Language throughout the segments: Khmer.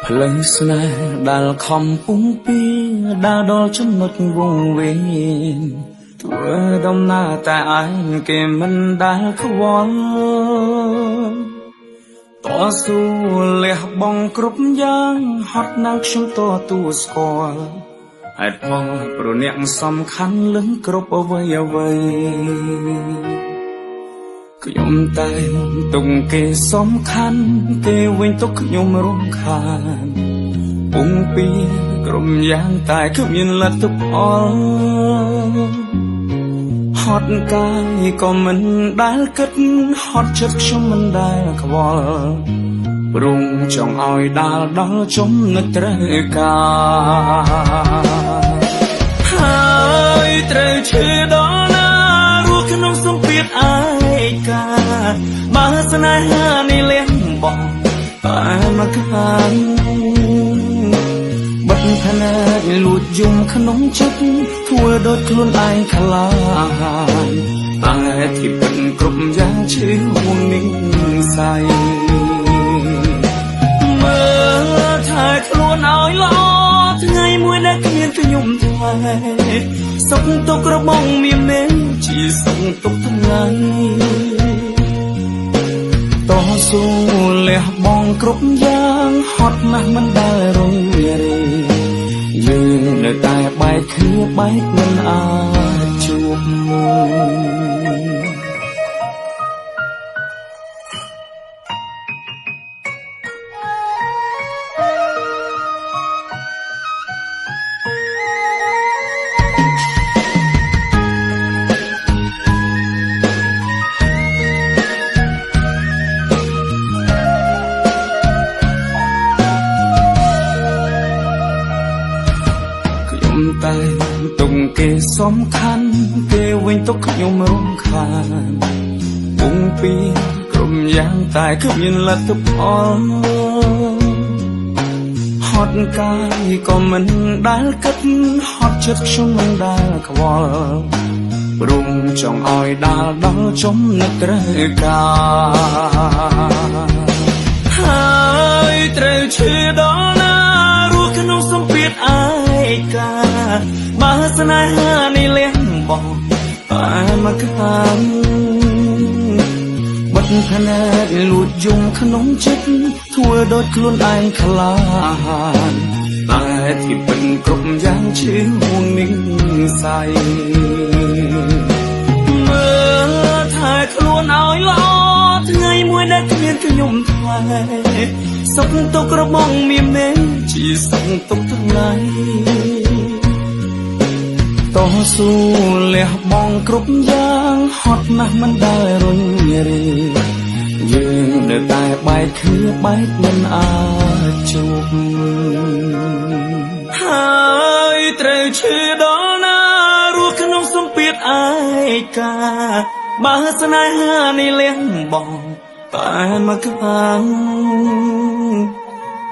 ផ្លូវស្នេហ៍ដែលខំពុំពីដើរដល់ចំណុចវងវែងធ្វើដំណើរតែឯងគេមិនដែលខ្វល់តស៊ូលះបង់គ្រប់យ៉ាងហត់ណាស់ខ្ញុំតទួស្គាល់ហេតុផលព្រោះអ្នកសំខាន់លឹងគ្រប់អ្វីអ្វីខ្ញុំតែងទុកគេសំខាន់គេវិញទុកខ្ញុំរំខានពុងពីក្រុមយ៉ាងតែគ្មានលទ្ធផលហត់កាយក៏មិនដែលគិតហត់ចិត្តខ្ញុំមិនដែលខ្វល់ព្រោះចង់ឲ្យដាល់ដល់ចំណុចត្រូវការហើយត្រូវឈឺដល់ណារស់ក្នុងសម្ពាធឯកាបើស្នេហានេះលះបង់តែមកខាងបិទភ្នែកលួចយំក្នុងចិត្តធ្វើដូចខ្លួនឯងខ្លាហានតែที่ពិតគ្រប់យ៉ាងឈឺហួងនិស័យមើលថែខ្លួនឲ្យល្អថ្ងៃមួយដែលគ្មានខ្ញុំថ្លៃសុខទុក្ខរបស់មានមេជាសុខទុក្ខថ្លៃតស៊ូលះបង់គ្រប់យ៉ាងហត់ណាស់មិនដែលរងរេយើងនៅតែបែកគ្នាបែកមិនអាចជួប ខ្ញុំតែទុកគេសំខាន់គេវិញទុកខ្ញុំរំខានពុងពីក្រុមយ៉ាងតែគ្មានលទ្ធផលហត់កាយក៏មិនដែលគិតហត់ចិត្តខ្ញុំមិនដែលខ្វល់ព្រោះចង់ឲ្យដាល់ដល់ចំណុចត្រូវការហើយត្រូវឈឺដល់ណារស់ក្នុងសម្ពាធឯកាបើស្នេហានេះលះបង់តែមកខាងបិទភ្នែកលួចយំក្នុងចិត្តធ្វើដូចខ្លួនឯងខ្លាហានតែที่ពិតគ្រប់យ៉ាងឈឺហួងនិស័យមើលថែខ្លួនឲ្យល្អថ្ងៃមួយដែលគ្មានខ្ញុំថ្លៃសុខទុក្ខរបស់មានមេជាសុខទុក្ខថ្លៃតស៊ូលះបង់គ្រប់យ៉ាងហត់ណាស់មិនដែលរុញរេយើងនៅតែបែកគ្នាបែកមិនអាចជួបហើយត្រូវឈឺដល់ណារស់ក្នុងសម្ពាធឯកាបើស្នេហានេះលះបង់តែមកខាង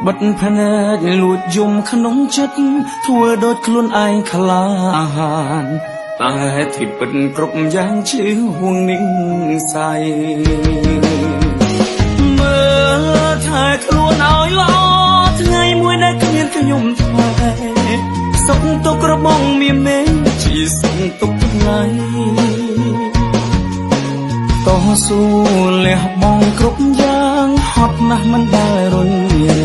បិទភ្នែកលួចយំក្នុងចិត្តធ្វើដូចខ្លួនឯងខ្លាហានតែที่ពិតគ្រប់យ៉ាងឈឺហួងនិស័យមើលថែខ្លួនឲ្យល្អថ្ងៃមួយដែលគ្មានខ្ញុំថ្លៃសុខទុក្ខរបស់មានមេជាសុខទុក្ខថ្លៃតស៊ូលះបង់គ្រប់យ៉ាងហត់ណាស់មិនដែលរុញរេ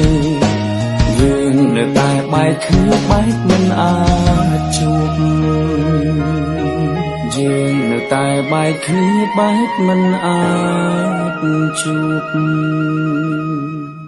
យើងនៅតែបែកគ្នាបែកមិនអាចជួបយើងនៅតែបែកគ្នាបែកមិនអាចជួប។